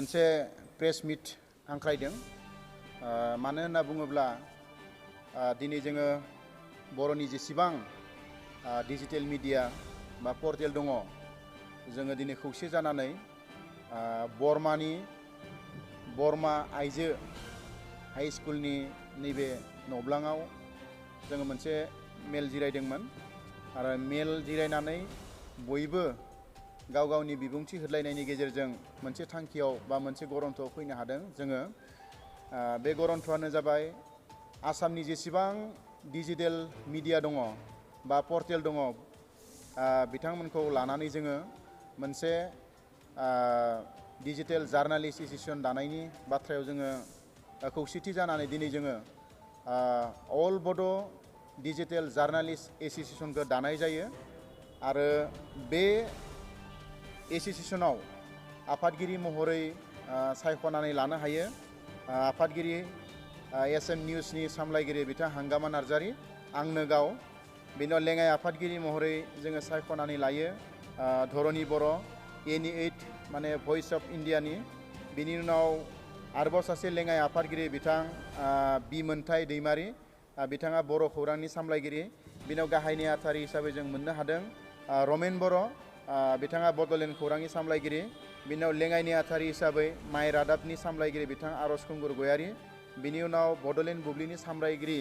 मोनसे प्रेस मिट हांख्रायदों मानो होनना बुङोब्ला दिनै जोङो बर'नि जेसेबां डिजिटेल मिडिया बा पर्टेल दङ जोङो दिनै खौसे जानानै बरमा आइजो हाई स्कुलनि नैबे नब्लाङाव जोङो मोनसे मेल जिरायदोंमोन आरो मेल जिरायनानै बयबो गाव गावनि बिबुंथि होलायनायनि गेजेरजों मोनसे थांखियाव बा मोनसे गरन्थ'आव फैनो हादों जोङो बे गरन्थ'आनो जाबाय आसामनि जेसेबां डिजिटेल मिडिया दङ बा पर्टेल दङ बिथांमोनखौ लानानै जोङो मोनसे डिजिटेल जार्नालिस्ट एसोसिएशन दानायनि बाथ्रायाव जोङो खौसेथि जानानै दिनै जोङो अल बड' डिजिटेल जार्नालिस्ट एसोसिएशनखौ दानाय जायो आरो बे एसोसिएशनाव आफादगिरि महरै सायख'नानै लानो हायो आफादगिरि एसएम निउसनि सामलायगिरि बिथां हांगामा नार्जारी आंनो गाव बेनि उनाव लेङाइ आफादगिरि महरै जोङो सायख'नानै लायो धरणी बर' NE8 माने भइस अफ इन्डियानि बिनि उनाव आरोबाव सासे लेङाइ आफादगिरि बिथां बिमोन्थाय दैमारी बिथाङा बर' खौरांनि सामलायगिरि बिनाव गाहाय नेहाथारि हिसाबै जों मोननो हादों रमेन बर' बिथाङा बड'लेण्ड खौरांनि सामलायगिरि बिनाव लेङाइ नेहाथारि हिसाबै माइ रादाबनि सामलायगिरि बिथां आरज खुंगुर गयारी बिनि उनाव बड'लेण्ड बुब्लिनि सामलायगिरि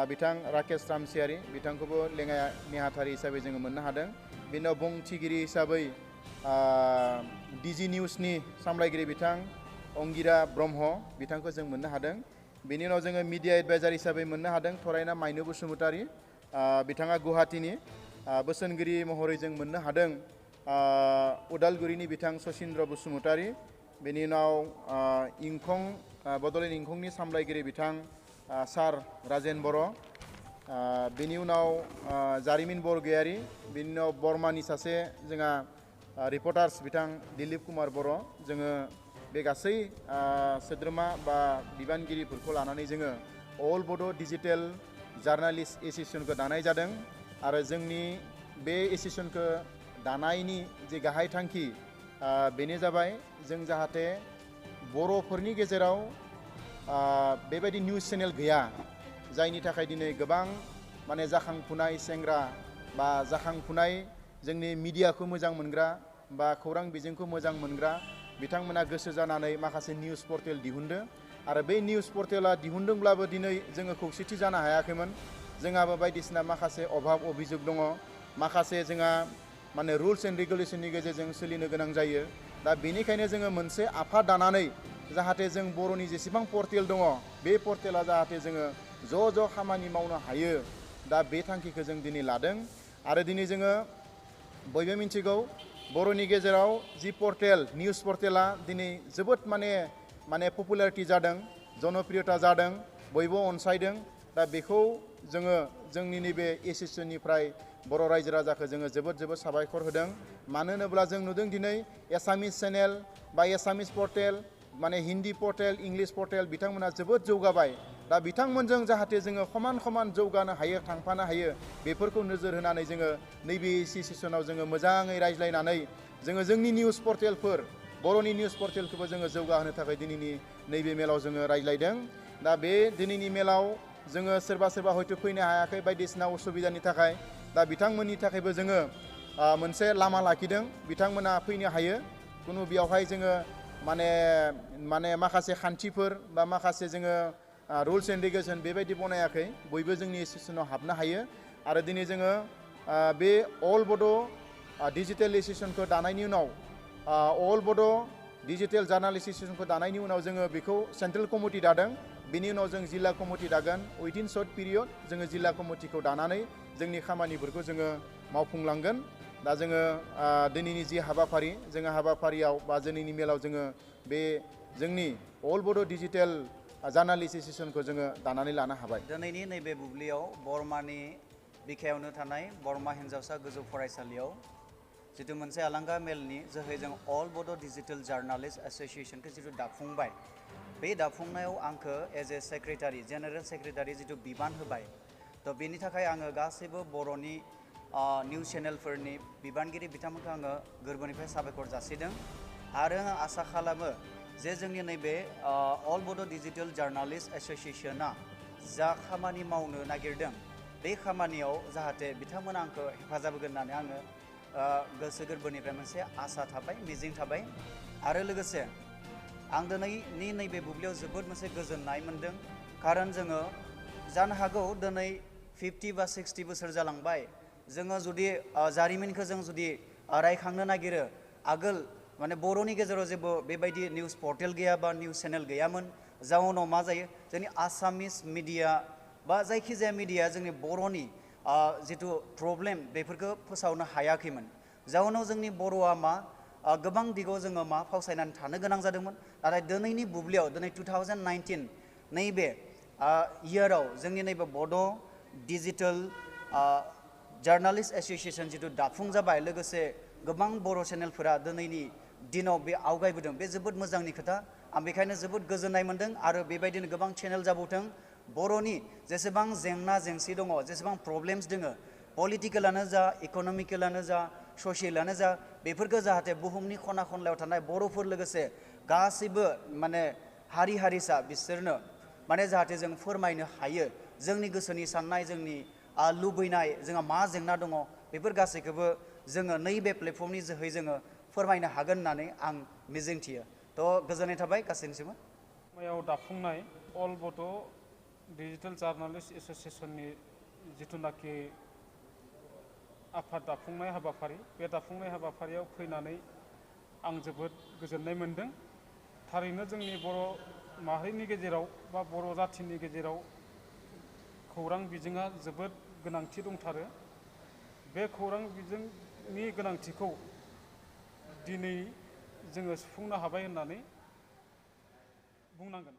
बिथां राकेश रामसियारि बिथांखौबो लेङाइ नेहाथारि हिसाबै जोङो मोननो हादों बिनि उनाव बुंथिगिरि हिसाबै डिजि निउसनि सामलायगिरि बिथां अंगिरा ब्रह्म बिथांखौ जों मोननो हादों बेनि उनाव जोङो मिडिया एडभाइजार हिसाबै मोननो हादों थरायना माइनु बसुमतारी बिथाङा गुवाहाटीनि बोसोनगिरि महरै जों मोननो हादों उदालगुरिनि बिथां सचिन्द्र बसुमतारी बेनि उनाव इंखं बड'लेण्ड इंखंनि सामलायगिरि बिथां सार राजेन बर' बेनि उनाव जारिमिन बरगयारी बिनि उनाव बर्मानि सासे जोंहा रिपर्टार्स बिथां दिलीप कुमार बर' जोङो बे गासै सोद्रोमा बा बिबानगिरिफोरखौ लानानै जोङो अल बड' डिजिटेल जार्नालिस्ट एसोसिएशनखौ दानाय जादों आरो जोंनि बे एसोसिएशनखौ दानायनि जे गाहाय थांखि बेनो जाबाय जों जाहाथे बर'फोरनि गेजेराव बेबायदि निउस चेनेल गैया जायनि थाखाय दिनै गोबां माने जाखांफुनाय सेंग्रा बा जाखांफुनाय जोंनि मिडियाखौ मोजां मोनग्रा बा खौरां बिजोंखौ मोजां मोनग्रा बिथांमोना गोसो जानानै माखासे निउस पर्टेल दिहुनदों आरो बे निउस पर्टेला दिहुनदोंब्लाबो दिनै जोङो खौसेथि जानो हायाखैमोन जोंहाबो बायदिसिना माखासे अभाब अभियोग दङ माखासे जोंहा माने रुल्स एन्ड रेगुलेसननि गेजेरजों सोलिनो गोनां जायो दा बेनिखायनो जोङो मोनसे आफाद दानानै जाहाथे जों बर'नि जेसेबां पर्टेल दङ बे पर्टेला जाहाथे जोङो ज' खामानि मावनो हायो दा बे थांखिखौ जों दिनै लादों आरो दिनै जोङो बयबो मिन्थिगौ बर'नि गेजेराव जि पर्टेल निउस पर्टेला दिनै जोबोद माने पपुलारिटि जादों जनप्रियता जादों बयबो अनसायदों दा बेखौ जोङो जोंनि नैबे एसोसिएशननिफ्राय बर' रायजो राजाखौ जोङो जोबोद साबायखर होदों मानो होनोब्ला जों नुदों दिनै एसामिस चेनेल बा एसामिस पर्टेल माने हिन्दी पर्टेल इंलिश पर्टेल बिथांमोना जोबोद जौगाबाय दा बिथांमोनजों जाहाथे जोङो समान जौगानो हायो थांफानो हायो बेफोरखौ नोजोर होनानै जोङो नैबे एसोसिएशनाव जोङो मोजाङै रायज्लायनानै जोङो जोंनि निउस पर्टेलफोर बर'नि निउस पर्टेलखौबो जोङो जौगाहोनो थाखाय दिनैनि नैबे मेलाव जोङो रायज्लायदों दा बे दिनैनि मेलाव जोङो सोरबा हयथ' फैनो हायाखै बायदिसिना उसुबिदानि थाखाय दा बिथांमोननि थाखायबो जोङो मोनसे लामा लाखिदों बिथांमोना फैनो हायो खुनु बेयावहाय जोङो माने माखासे खान्थिफोर बा माखासे जोङो रुल्स एन्ड रेगुलेसन बेबायदि बनायाखै बयबो जोंनि एसोसिएशनाव हाबनो हायो आरो दिनै जोङो बे अल बड' डिजिटेल एसोसिएशनखौ दानायनि उनाव अल बड' डिजिटेल जार्नालिस्ट एसोसिएशनखौ दानायनि उनाव जोङो बेखौ सेन्ट्रेल कमिटि दादों बिनि उनाव जों जिल्ला कमिटि दागोन उइदिन सर्ट पिरियड जोङो जिल्ला कमिटिखौ दानानै जोंनि खामानिफोरखौ जोङो मावफुंलांगोन दा जोङो दिनैनि जि हाबाफारि जोङो हाबाफारियाव बा दिनैनि मेलाव जोङो बे जोंनि अल बड' डिजिटेल जार्नालिस्ट एसोसिएशनखौ जोङो दानानै लानो हाबाय दिनैनि नैबे बुब्लियाव बर्मानि बिखायावनो थानाय बर्मा हिन्जावसा गोजौ फरायसालियाव जितु मोनसे आलांगा मेलनि जोहै जों अल बड' डिजिटेल जार्नालिस्ट एसोसिएशनखौ जितु दाफुंबाय बे दाफुंनायाव आंखौ as a secretary general secretary जितु बिबान होबाय थ' बेनि थाखाय आङो गासैबो बर'नि निउस चेनेलफोरनि बिबानगिरि बिथांमोनखौ आङो गोरबोनिफ्राय साबायखर जासिदों आरो आं आसा खालामो जे जोंनि नैबे अल बड' डिजिटेल जार्नालिस्ट एस'सिएशना जा खामानि मावनो नागिरदों बे खामानियाव जाहाथे बिथांमोना आंखौ हेफाजाब होगोन होननानै आङो गोसो गोरबोनिफ्राय मोनसे आसा थाबाय मिजिं थाबाय आरो लोगोसे आं दिनैनि नैबे बुब्लियाव जोबोद मोनसे गोजोननाय मोनदों खारन जोङो जानो हागौ दिनै 50 बा 60 बोसोर जालांबाय जोङो जुदि जारिमिनखौ जों जुदि रायखांनो नागिरो आगोल माने बर'नि गेजेराव जेबो बेबायदि निउस पर्टेल गैया बा निउस चेनेल गैयामोन जाउनाव मा जायो जोंनि आसामिस मिडिया बा जायखिजाया मिडिया जोंनि बर'नि जिथु प्रब्लेम बेफोरखौ फोसावनो हायाखैमोन जाउनाव जोंनि बर'आ मा गोबां दिगाव जोङो मा फावसायनानै थानो गोनां जादोंमोन नाथाय दिनैनि बुब्लियाव दिनै 2019 नैबे इयाराव जोंनि नैबे बड' डिजिटेल जार्नालिस्ट एस'सिएशन जिथु दाफुं जाबाय लोगोसे गोबां बर' चेनेलफोरा दिनैनि दिनाव बे आवगायबोदों बे जोबोद मोजांनि खोथा आं बेखायनो जोबोद गोजोननाय मोनदों आरो बेबायदिनो गोबां चेनेल जाबावथों बर'नि जेसेबां जेंना जेंसि दङ जेसेबां प्रब्लेम्स दङ पलिटिकेलानो जा इक'नमिकेलानो जा ससियेलानो जा बेफोरखौ जाहाथे बुहुमनि खना खनलायाव थानाय बर'फोर लोगोसे गासैबो माने हारि हारिसा बिसोरनो माने जाहाथे जों फोरमायनो हायो जोंनि गोसोनि साननाय जोंनि लुबैनाय जोंहा मा जेंना दङ बेफोर गासैखौबो जोङो नैबे प्लेटफर्मनि जोहै जोङो फोरमायनो हागोन होननानै आं मिजिंथियो थ' गोजोननाय थाबाय गासैनिसिमबो मायाव दाफुंनाय अल बड' डिजिटेल जार्नालिस्ट एस'सिएशननि जिथुनाखि आफाद दाफुंनाय हाबाफारि बे दाफुंनाय हाबाफारियाव फैनानै आं जोबोद गोजोननाय मोनदों थारैनो जोंनि बर' माहारिनि गेजेराव बा बर' जाथिनि गेजेराव खौरां बिजोङा जोबोद गोनांथि दंथारो बे खौरां बिजोंनि गोनांथिखौ दिनै जोङो सुफुंनो हाबाय होननानै बुंनांगोन